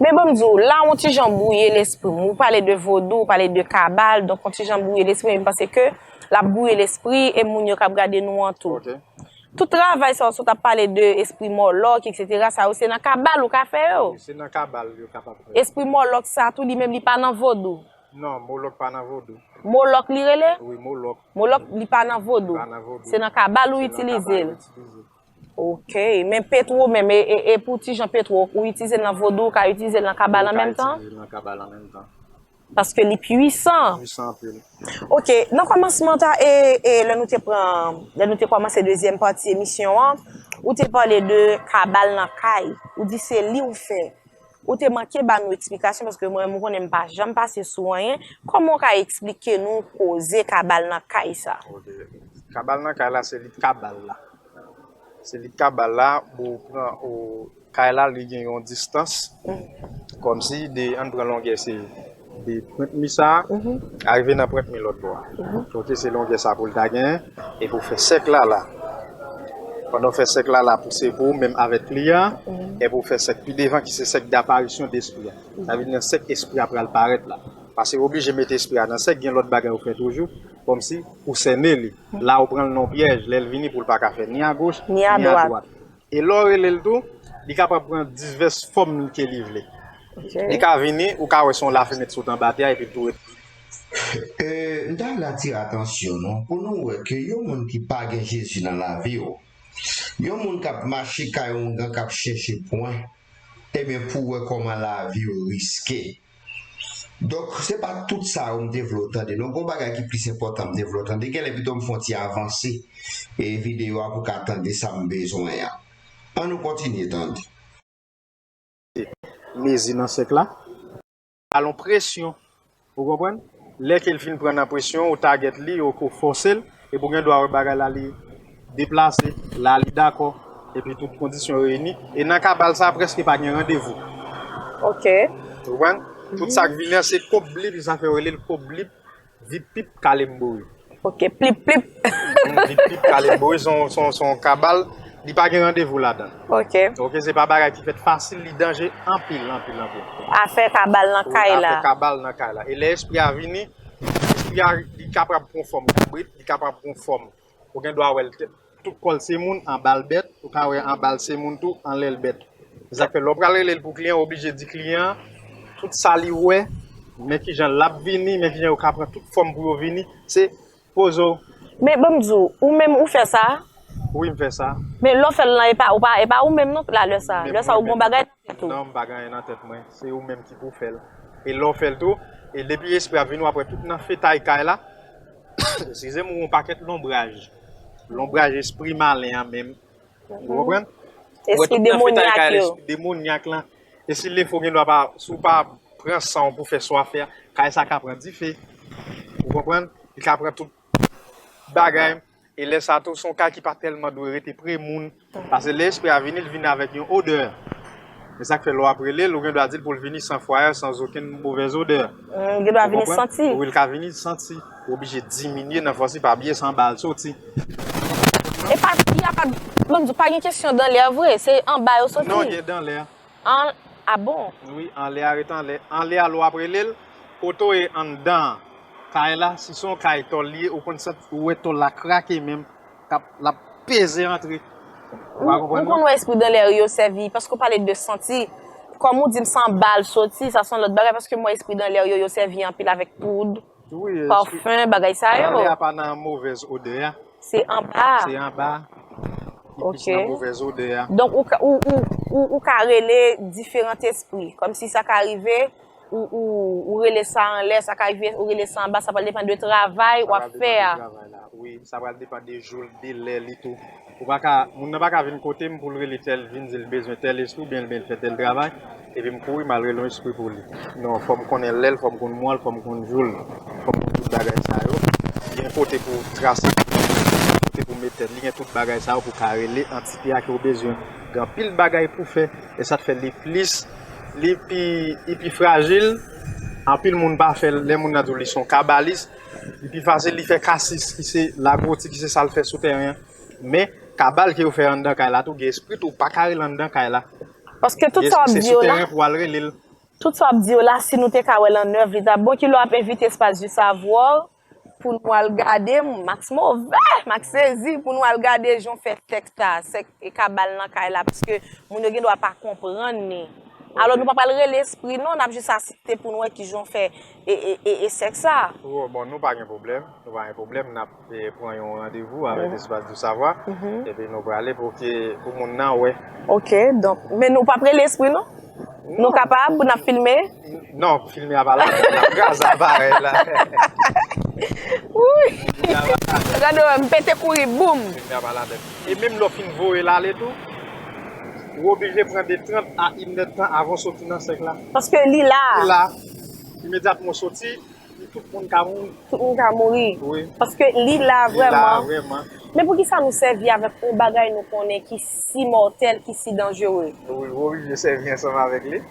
Men ban m di w, la, yon ti jan bwouye lespri m. Ou pale de vodou, ou pale de kabal, donk yon ti jan bwouye lespri m. M panse ke l ap bwouye lespri e moun yo k ap gade nou an tou. Oke. Tout travay sa yo sot ap pale de espri mòlòk, etsetera, sa yo se nan kabal ou ka fè yo. Se nan kabal yo kapab fè. Espri mòlòk sa tou, li menm, li pa nan vodou. Non, molòk pa nan vodou. Molòk li rele? Wi, molòk. Molòk, li pa nan vodou. Pa nan vodou. Se nan kabal ou Se nan itilize kabal l. Ou itilize. Ok, men petwo menm, e, e, e pou ti jan petwo, ou itilize l nan vodou, ou ka itilize l nan kabal an menm tan? Ou ka itilize l nan kabal an menm tan. Paske li pwisan. Pwisan anpil. Ok, nan kòmansman ta, e, e lè nou te pran, lè nou te kòmanse dezyèm pati emisyon an, ou te pale de kabal nan kay. Ou di se li ou fè. Ou te manke ba nou eksplikasyon, paske mwen, mwen konnen m pa janm pase sou anyen. Kòman w ka eksplike nou koze kabal nan kay sa? Ok. Kabal nan kay la, se li kabal la. Se li k ka ba l la, bon, ou pran, ou, kay la, li gen yon distans, kòmsi de, ann pran longè, se de pwent mi sa a, arive nan pwent mi lòt bò a. Ok, se longè sa pou l ta genyen, epi w fè sèk la la. Pandan w fè sèk la la, pou se pou ou menm avèk kliyan an, epi w fè sèk pi devan, ki se sèk daparisyon de espri a. Sa vle di nan sèk espri a pral parèt la. Paske w oblije mete espri a nan sèk, gen lòt bagay ou fè toujou, kòmsi pou sènen li. La ou pran l nan pyèj, lè l vini pou l pa ka fè ni agoch, ni adwat. E lè w rele l tou, li kapab pran divès fòm ke li vle. Li ka vini, ou ka wè se yon lafenèt sot anba tè a epi l tou ret. E, m ta vle atire atansyon nou pou nou wè ke yon moun ki pa gen Jezi nan lavi w, yon moun k ap mache kay ongan k ap chèche pwen, ebyen pou w wè kòman lavi w riske. Donk, se pa tout sa yo m te vle w tande. Non, gon bagay ki plis enpòtan m te vle w tande. Genlè pito m fè yon ti avanse e videyo a pou w ka tande sa m bezwen an. Ann nou kontinye tande. Mezi nan sèk la. Ba l yon presyon. Ou konprann? Lè ke l fin pran nan presyon, ou tagèt li, ou ko fòse l, epi w gen dwa wè bagay la li deplase, la li dakò, epi tout kondisyon reyini. E nan kabal sa, prèske pa gen randevou. Ok. Ou konprann? Tout sa k vini an, se kòb blip, sa fè yo rele l kòb blip, vip pip, kalembouri. Ok, plip plip. Vip pip, kalembouri, se yon, se yon, se yon kabal, li pa gen randevou ladan l. Ok. Ok, se pa bagay ki fèt fasil, li danje anpil, anpil, anpil. Afè kabal nan kay la. Afè kabal nan kay la. E lè espri a vini, espri a, li kapab pran fòm kabrit, li kapab pran fòm. Ou gen dwa wè l tèt. Tout kò l se moun, anba l bèt, ou ka wè anba l se moun tou, anlè l bèt. Se sa k fè lè w pral rele l pou kliyan, w oblije di kliyan an tout sa li wè, men kijan l ap vini, men kijan yo ka pran tout fòm pou yo vini, se poze w. Men ban m di w, ou menm ou fè sa? Wi, m fè sa. Men lè w fè l lan, e pa ou pa, e pa ou menm non, la lè sa. Lè sa ou gen yon bagay nan tèt ou. Non, m pa gen anyen nan tèt mwen, se ou menm ki pou fè l. E lè w fè l tou, e depi espri a vini, w ap wè tout nan fetay kay la, Eskize m, ou wè yon pakèt lonbraj. Lonbraj espri malen an menm. Ou konprann? Ou wè tout nan fetay kay la, espri demonyak lan. E si l defo gen dwa pa, si w pa pran san w pou fè sa w ap fè a, kay sa ka pran dife. Ou konprann? Li ka pran tout bagay. E lè sa tou, se yon kay ki pa tèlman dwe rete pre moun. Paske lè espri a vini, l vini avèk yon odè. E sa k fè lè w ap rele l, ou gen dwa di l pou l vini san fwayè, san okenn movèz odè. Ou gen dwa vini santi. Wi, l ka vini santi. Ou oblije diminye nan fòs li, pa bliye se anba l soti. E pa, y a pa, ban m di w, pa gen kesyon dan lè vre, se anba yo soti. Non, gen dan lè. An, a bon? Wi, anlè a ret anlè. Anlè a lè w ap rele l, kote w ye anndan kay la, si se yon kay tòl li ye, ou konn santi, ou wè tòl la krake menm. K ap, l ap peze antre. Ou pa konprann mwen? Ou konn wè espri dan lè yo sèvi, paske w pale de santi. Kòm ou di m se anba l soti, sa se yon lòt bagay, paske m wè espri dan lè yo, yo sèvi anpil avèk poud, pafen, bagay sa yo. Anlè a pa nan movèz odè a. Se anba. Se anba. Li plis nan movèz odè a. Donk, ou ka, ou, ou, ou, ou ka rele diferan espri. Kòmsi sa ka rive, ou, ou, ou rele sa anlè, sa ka rive, ou rele sa anba, sa pral depann de travay w ap fè a. Wi, sa pral depann de jou l, de lè li tou. Ou pa ka, moun nan pa ka vin kote m pou l rele tèl, vin di l bezwen tèl espri oubyen l, l fè tèl travay, epi m kouri m al rele yon espri pou li. Non, fò m konnen lè l, fò m konn mwa l, fò m konn jou l, fò m konn tout bagay sa yo. Gen kote pou trase, kote pou met tèt li, gen tout bagay sa yo pou ka rele antite a ke w bezwen. Gen anpil bagay pou fè, e sa k fè li plis, li pi, li pi frajil. Anpil moun pa fè l, lè moun nan di w li se yon kabalis, li pi fasil li fè kasis ki se lagwoti ki se sa l fè sou tèren an. Men, kabal ke yo fè anndan kay la tou, gen espri tou ou pa ka rele anndan kay la. Paske tout sa w ap di yo la, tout sa w ap di yo la, si nou te ka wè l an èv, li t ap bon. Kilè w ap envite Espace du Savoir pou nou al gade, m ak move, m ak sezi, pou nou al gade jan w fè sèk sa, sèk e kabal nan kay la, paske moun yo gen dwa pa konprann li. Alò, nou pa pral rele espri non, n ap jis asiste pou nou wè kijan w fè e, e, e, e sèks sa. Bon, nou pa gen pwoblèm, nou pa gen pwoblèm, n ap e, pran yon randevou avèk Espace du Savoir, epi nou prale pou ke, pou moun nan wè. Ok, donk, men nou p ap rele espri non? Nou kapab pou n ap filme? Non, filme a pa ladan, n ap kraze aparèy la. Wouy! Gade w, m pete kouri, boum! Filme a pa ladan. E menm lè w fin voye l ale tou, ou oblije pran de trant a inèdtan avan w soti nan sèk la. Paske li la. Li la. Imedyatman w soti, Tout moun ka mouri. Tout moun ka mouri. Wi. Paske li la Li la vrèman. Vrèman. Men poukisa nou sèvi avèk yon bagay nou konnen ki si mòtèl, ki si danjere? Nou nou oblije sèvi ansanm avèk li.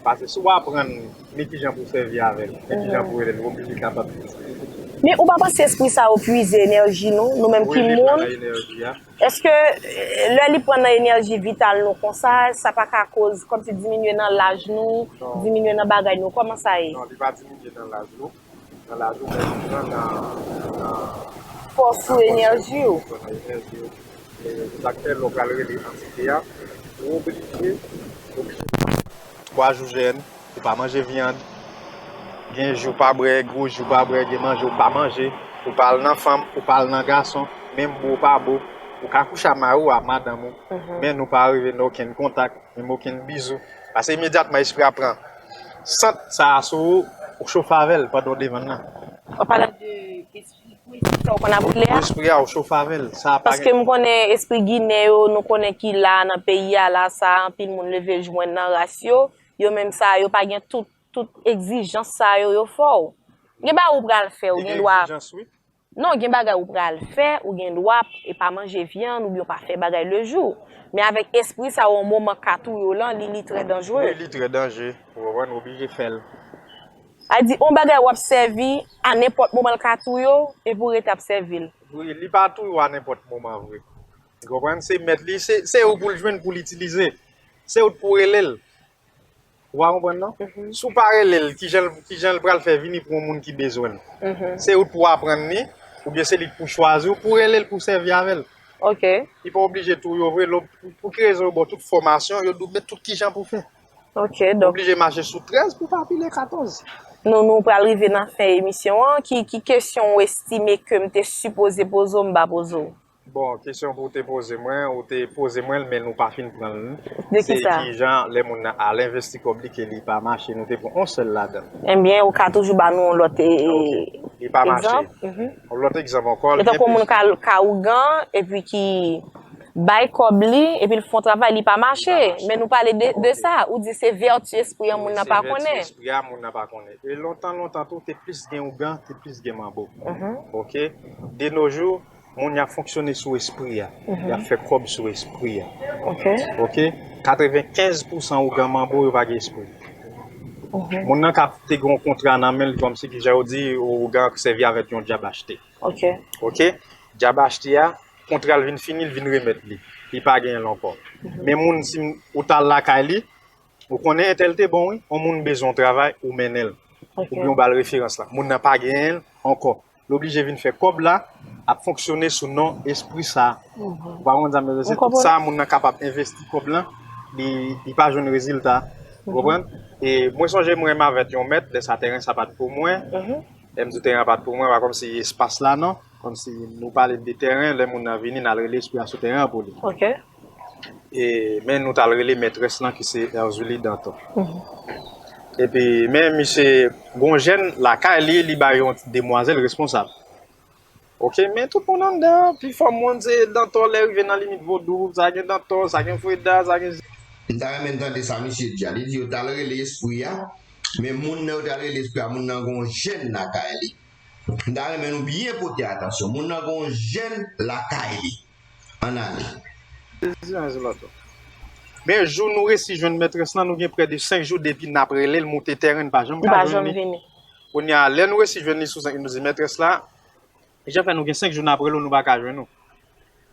Paske si w aprann ni kijan pou w sèvi avè l, ni kijan pou w rele l, ou oblije kapab itilize. Men ou pa panse espri sa yo pwize enèji nou, nou menm Wi, ki li pran moun? Nan enèji a. Èske eh, lè li pran nan enèji vital nou konsa, sa pa ka koz kòmsi diminye nan laj nou, Non. Diminye nan bagay nou? Kòman sa ye? Non, li pa diminye nan laj nou. Nan laj ou, men li pran nan, nan Fòs ou enèji ou? Nan enèji ou. E sa k fè lè w pral rele antite a, ou oblije, oblije. Twa jou jèn, ou pa manje vyann, gen jou pa bwè, gwo jou pa bwè, gen manje ou pa manje, ou pa al nan fanm, ou pa al nan gason, menm bo ou pa bo, ou ka kouche a mari w, a madanm ou, men nou pa rive nan okenn kontak, menm okenn bizou. Paske imedyatman espri a pran sant sa a sou ou, ou chofe avè l pandan w devan l nan. Ou pale de espri, pou espri sa ou konn ap rele a? Espri a, ou chofe avè l. Sa a pa Paske m konnen espri ginen yo, nou konnen ki la nan peyi a la, sa anpil moun leve jwenn nan ras yo, yo menm sa, yo pa gen tout, tout egzijans sa yo, yo fè w. Gen bagay ou pral fè, ou Li gen gen dwa. Egzijans, wi. Non, gen bagay ou pral fè, ou gen dwa e pa manje vyann oubyen ou pa fè bagay lejou. Men avèk espri sa yo, yon moman ka touye w lan, li, li trè danjere. Wi, li trè danje. Ou konprann, ou oblije fè l. A di, yon bagay w ap sèvi, a nenpòt moman l ka touye w, epi w rete ap sèvi l. Wi, li pa touye w a nenpòt moman vre. Ou konprann, se mèt li, se se ou pou l jwenn pou l itilize. Se ou pou rele l. Ou pa konprann non? Si w pa rele l, kijan l- kijan l pral fè vini pou yon moun ki bezwen l? Se ou pou aprann li, oubyen se li k pou chwazi w, pou rele l, pou sèvi avè l. Ok, Li pa oblije touye w vre, lè w- pou ki rezon yo ba w tout fòmasyon, yo di w met tout kijan pou fè. ok, Ou donk oblije mache sou trèz pou pa pile katòz. nou, nou pral rive nan fen emisyon an. Ki, ki kesyon ou estime ke m te sipoze poze w, m pa poze w? Bon, kesyon pou w te poze mwen, ou te poze mwen l, men nou pa fin pran l. De Se ki sa? Kijan lè moun nan al envesti kòb li ke li pa mache, nou te pran yon sèl ladan. Ebyen, ou ka toujou ba nou yon lòt e, Ok. Li pa mache. Egzanp? Mhm. Yon lòt egzanp ankò. E tankou moun ka, ka ougan, epi ki bay kòb li, epi l fè yon travay, li pa mache. Li pa mache. Men nou pale de, de Ok. Sa, ou di se vèti espri an moun nan pa konnen. Espri a moun nan pa konnen. E lontan, lontan tou, te plis gen ougan, te plis gen manbo. Mhm. Ok? De nos jours, moun y ap fonksyone sou espri a. Y ap fè kòb sou espri a. Ok. Ok? Katrevenkenz pousan ougan manbo yo pa gen espri. Mhm. Moun nan ka te gen yon kontra nan men l, kòmsi ki jan yo di, ougan sèvi avèk yon dyab achte. Ok. Ok? Dyab achte a, kontra l vin fini, l vin remèt li. Li pa genyen l ankò. Men moun, si m- ou t al lakay li, ou konnen entèl te bon, wi, yon moun bezwen yon travay, ou mennen l. Ok. Oubyen ou ba l referans la. Moun nan pa genyen l ankò. L oblije vin fè kòb la, ap fonksyone sou non espri sa. Ou pa konn sa m vle di? Se tout sa moun nan kapab envesti kòb lan, li, li pa jwenn rezilta. Ou konprann? E mwen sonje mwen menm avèk yon mèt, lè sa tèren sa pa t pou mwen. Lè m di tèren an pa t pou mwen, pa kòmsi espas la non. Kòmsi nou pale de tèren, lè moun nan vini, n al rele espri a sou tèren an pou li. Ok. E, men nou t al rele mètrès lan ki se Erzulie Danton. Epi, men misye, gon jèn lakay li, li bay yon demwazèl responsab. Ok, men tout moun anndan, pi fò moun se Danton lè rive nan limit vodou, sa gen Danton, sa gen Freda, sa gen M ta renmen tande sa misye di a. Li di yo t al rele espri a, men moun nan yo t al rele espri a, moun nan gon jèn lakay li. M ta renmen nou byen pote atansyon. Moun nan gon jèn lakay li. Ann ale. Sezi anj lòt. Men jou nou resi jwenn mètrès lan, nou gen prè de senk jou depi n ap rele l moute tèren, n pa janm Li ka pa jwenn janm li. Vini. Kounye a, lè nou resi jwenn li sou senk, nou di mètrès la, jan fè nou gen senk jou n ap rele w, nou pa ka jwenn ou.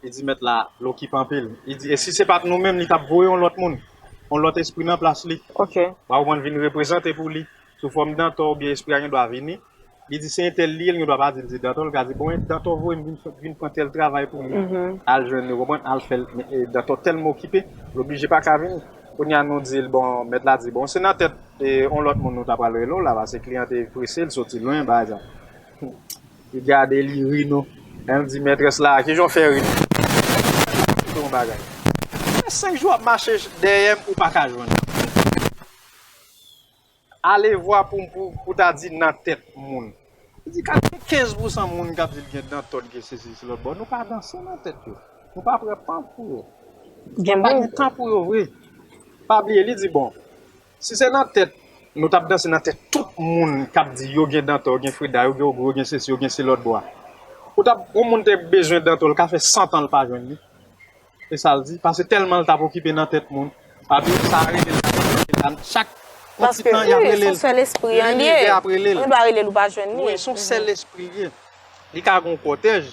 Li di mèt la, l okipe anpil. Li di, e si se pa t nou menm, li t ap voye yon lòt moun, yon lòt espri nan plas li. Ok. W a konprann, vin reprezante pou li. Sou fòm Danton oubyen espri a gen dwa vini. Li di se entèl li ye, l gen dwa pa di l se Danton, l ka di, bon, Danton voye m vin, vin pran tèl travay pou li. Al jwenn li, w konprann, al fè l. Men, e, Danton tèlman okipe, l oblije pa ka vini. Kounye a nou di l, bon, mèt la di, bon, se nan tèt, e, yon lòt moun nou ta pral rele w la, paske kliyan te prese, l soti lwen, bagay sa. Li gade, li ri nou. Lè m di mètrès la, kijan w fè ri? Yon bagay. Fè senk jou ap mache dèyè m, ou pa ka jwenn. Ale vwa pou, pou, pou ta di nan tèt moun. Li di, katrevenkenz pousan moun k ap di l gen Danton, gen sesi, se lòt bò. Nou pa danse nan tèt yo. Nou pa pran tan pou yo. Gen Pa moun. Gen tan pou yo vre. Pa bliye, li di, bon, si se nan tèt Nou t ap danse nan tèt tout moun k ap di yo gen Dantò, yo gen Freda, yo gen Ogou, yo gen sesi, yo gen se lòt bò a. Ou t ap, yon moun te bezwen Dantò, l ka fè san tan l pa jwenn li. Se sa l di. Paske tèlman l t ap okipe nan tèt moun. Papi, sa rele l, sa rele l. Chak yon ti tan, y ap rele l. Paske, wi, se yon sèl espri an li ye. Linivè ap rele l. Ou dwa rele l, ou pa jwenn li. Wi, se yon sèl espri l ye. Li ka gen yon kòtèj.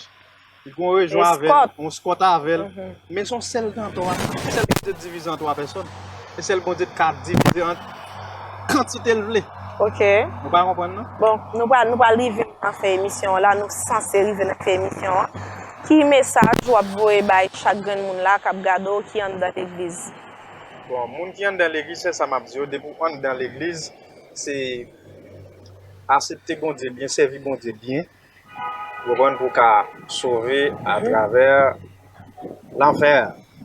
Li gen yon rejyon avè l, yon eskòt avè l. Men se yon sèl Dantò a. Se sèl Bondye k divize an twa pèsòn. Se sèl Bondye k ka divize an kantite l vle. Ok. Nou pa konprann, non? Bon, nou pral, nou pral rive nan fen emisyon an la. Nou sanse rive nan fen emisyon an. Ki mesaj w ap voye bay chak grenn moun la k ap gade w ki anndan legliz? Bon, moun ki anndan legliz, se sa m ap di yo. Depi w anndan legliz, se aksepte Bondye byen, sèvi Bondye byen. Ou konprann, pou w ka sove atravè lanfè.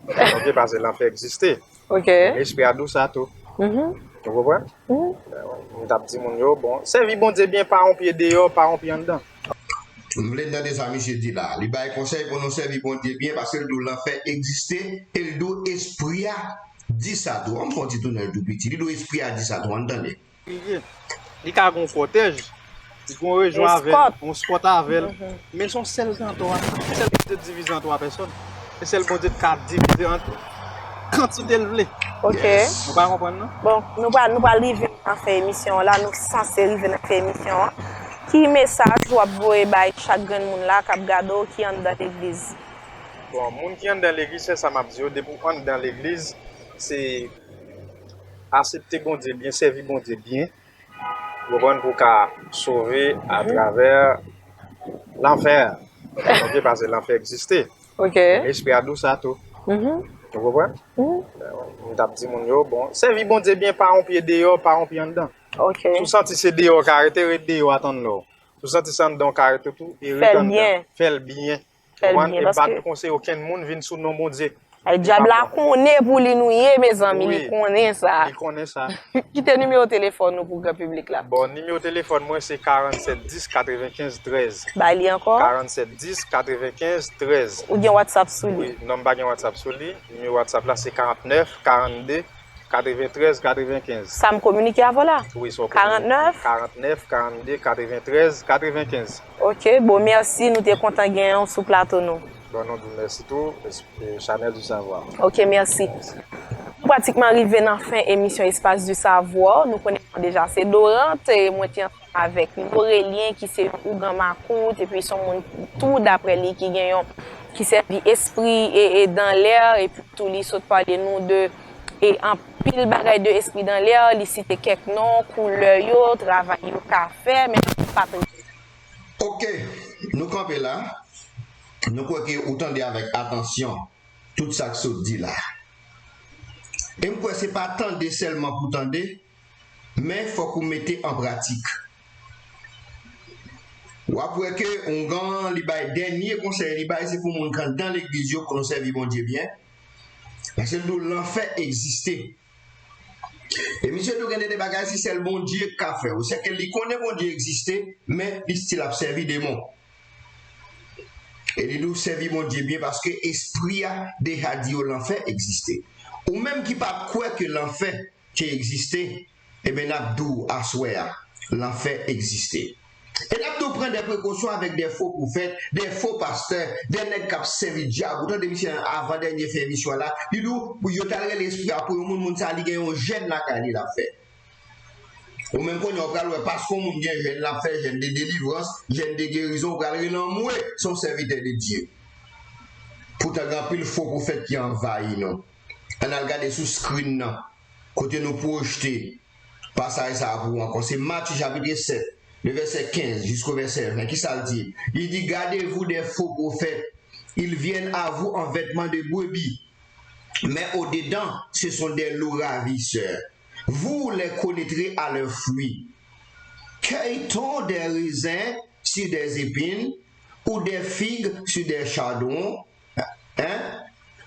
Ok, paske lanfè egziste. Ok. Lespri a di w sa tou. Ou konprann? M t ap di moun yo, bon, sèvi Bondye byen, pa yon pye deyò, pa yon pye anndan. M vle n tande sa misye di la. Li bay konsèy pou nou sèvi Bondye byen, paske l di w lanfè egziste, e l di w espri a di sa tou. An m fè yon ti tounen l tou piti. Li di w espri a di sa tou, ann tande. Li ye. Li ka gen yon kòtèj, li gen yon rejyon avè l, yon eskòt avè l. Men se yon sèl Dantò a. Se sèl Bondye k divize an twa pèsòn. Se sèl Bondye k ka divize an kantite l vle. Ok. Nou pa konprann, non? Bon, nou pral, nou pral rive nan fen emisyon an la. Nou sanse rive nan fen emisyon an. Ki mesaj w ap voye bay chak grenn moun la k ap gade w ki anndan legliz? Bon, moun ki anndan legliz, se sa m ap di yo. Depi w anndan legliz, se aksepte Bondye byen, sèvi Bondye byen. Ou konprann, pou w ka sove atravè lanfè. Ok, paske lanfè egziste. Ok. Lespri a di w sa tou. Ou konprann? M t ap di moun yo, bon, sèvi Bondye byen, pa yon pye deyò, pa yon pye anndan. Ok. Si w santi se deyò w ka rete, ret deyò a, tann lè w. Si w santi se anndan w ka rete tou, e ret anndan. Fè l byen. Fè l byen. Fè l byen, paske pa konseye okenn moun vin sou non Bondye. Ay, dyab la konnen pou li nou ye, mezanmi, li konnen sa. Li konnen sa. Kite nimewo telefòn ou pou gran piblik la. Bon, nimewo telefòn mwen se karannsèt dis katrevenkenz trèz. Bay li ankò. Karannsèt dis katrevenkenz trèz. Ou gen WhatsApp sou li? Wi, non, m pa gen WhatsApp sou li. Nimewo WhatsApp la se karantnèf karannde katreventrèz katrevenkenz. Sa m kominike avè w la? Wi, sa w kominike. Karantnèf? Karantnèf karannde katreventrèz katrevenkenz. Ok, bon, mèsi, nou te kontan genyen w sou plato nou. Bon, nou di w mèsi tou, e, Chanèl di Savwa. Ok, mèsi. Nou pratikman rive nan fen emisyon Espace du Savoir. Nou konnen mwen deja se Dorante, e mwen te avèk Norelien ki se yon ougan makout, epi se yon moun tou daprè li ki gen yon, ki sèvi espri e, e dan lè, epi tou li sot pale nou de e anpil bagay de espri dan lè, li site kèk non, koulè yo, travay yo ka fè, men pa trè. Ok, nou kanpe la. Nou kwè ke ou tande avèk atansyon tout sa k sot di la. E m kwè se pa tande sèlman pou tande, men fòk ou mete an pratik. W ap wè ke ongan an, li bay dènye konsèy li bay, se pou moun k anndan legliz yo, pou nou sèvi Bondye byen. Paske l di w lanfè egziste. E misye di w gen de, de bagay si sèl Bondye k ka fè yo. Sèke li konnen Bondye egziste, men li still ap sèvi demon. E li di w sèvi Bondye byen paske espri a deja di yo lanfè egziste. Ou menm ki pa t kwè ke lanfè te egziste, ebyen n ap di w aswè a, lanfè egziste. E n ap tou pran de prekosyon avèk de fo pwofèt, de fo pastè, de nèg k ap sèvi dyab. Ou tande misye nan avan dènye fen emisyon an la, li di w, pou yo t al rele espri a pou yon moun, moun sa a, li gen yon jèn lakay li l ap fè. Ou menm kounye a, ou pral wè paske yon moun gen jèn, l ap fè jèn de delivrans, jèn de gerizon, ou pral rele anmwe, se yon sèvitè de Dye. Poutan, gen anpil fo pwofèt ki anvayi nou. Ann al gade sou screen nan, kote nou pwochte pasaj sa a pou ou ankò. Se Matye chapit sèt, le vèsè kenz jisko vèsè ven. Kisa l di? Li di, gardez-vous des faux prophètes. Ils viennent à vous en vêtements de brebis, mais au dedans, ce sont des loups ravisseurs. Vous les connaîtrez à leurs fruits. Cueille-t-on des raisins sur des épines ou des figues sur des chardons? Hein?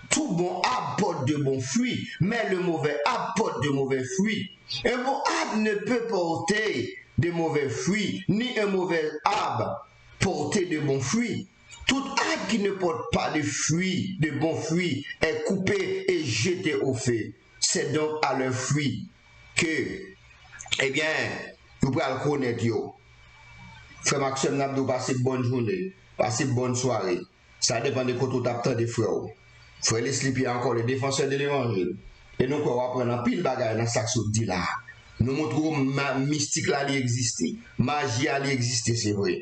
Tout bon arbre porte de bons fruits, mais le mauvais arbre porte de mauvais fruits. Un bon arbre ne peut porter de mauvais fruits, ni un mauvais arbre porter de bons fruits. Tout arbre qui ne porte pas de fruits, de bons fruits, est coupé et jeté au feu. C'est donc à leurs fruits que Ebyen, nou pral konèt yo. Frè m ak sè m, n ap di w pase bòn jounen, pase bòn sware. Sa depann de kote w t ap tande frè w. Frè Leslie Pierre ankò, le défenseur de l'évangile. E nou kwè w aprann anpil bagay nan sa k sot di la a. Nou montre w ma-, mistik la li egziste. Maji a li egziste, se vre.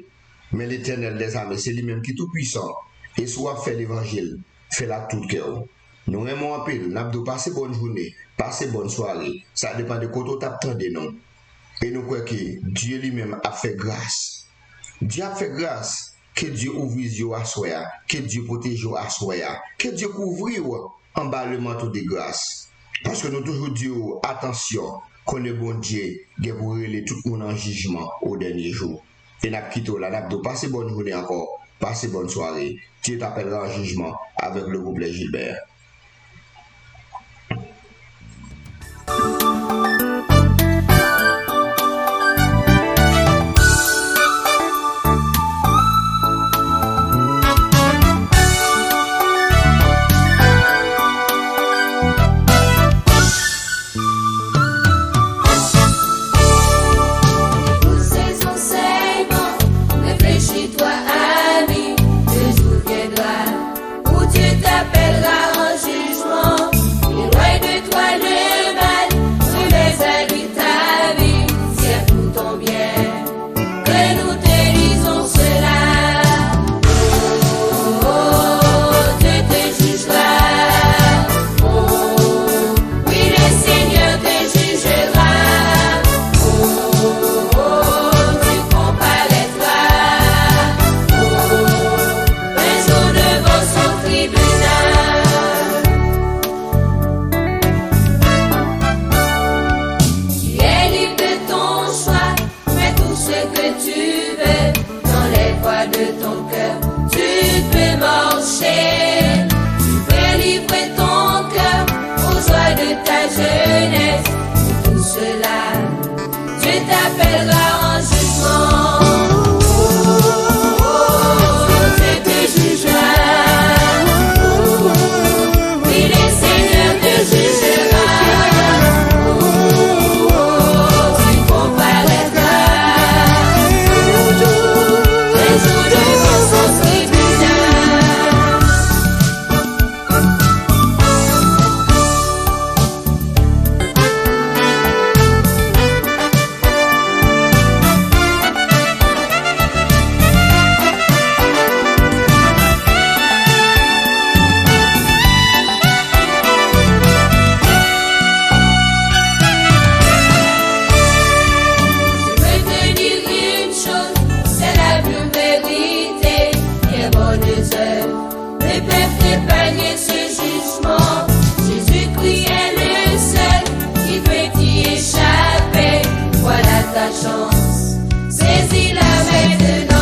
Men Letènèl dèzame, se li menm ki tou pwisan. E si w ap fè levanjil, fè l ak tout kè w. Nou renmen w anpil, n ap di w pase bòn jounen, pase bòn sware. Sa depann de kote w t ap tande nou. E nou kwè ke Dye li menm ap fè gras. Dye ap fè gras. Ke Dye ouvri zye w aswè a. Ke Dye pwoteje w aswè a. Ke Dye kouvri w anba le manto de gras. Paske nou toujou di w, atansyon, konnen Bondye gen pou rele tout moun an jijman o dènye jou. E n ap kite w la, n ap di w pase bòn jounen ankò, pase bòn sware. Dieu t'appellera en jugement avec le groupe Les Gilbert. Écoute ces enseignements, réfléchis-toi à lui, le jour viendra où Dieu t'appellera en jugement. Éloigne de toi le mal, remets à lui ta vie, c'est pour ton bien que nous te disons cela. Oh, oh, oh, Dieu te jugera. Oh, oui, le Seigneur te jugera. Oh, oh, oh, tu comparaîtras. Oh, un jour devant son tribunal. Tu es libre de ton choix. Fais tout ce que tu veux dans les voies de ton cœur. Tu peux marcher, tu peux livrer ton cœur aux joies de ta jeunesse. Pour tout cela, Dieu t'appellera en jugement. Oh, oh, oh, Dieu te jugera. Oh, oh, oh. Oui, le Seigneur te jugera. Oh, oh, oh, tu comparaîtras. Un jour devant son tribunal. Je veux te dire une chose, c'est la pure vérité, tes bonnes œuvres ne peuvent épargner ce jugement. Jésus-Christ est le seul qui peut y échapper. Voilà ta chance, saisis-la maintenant.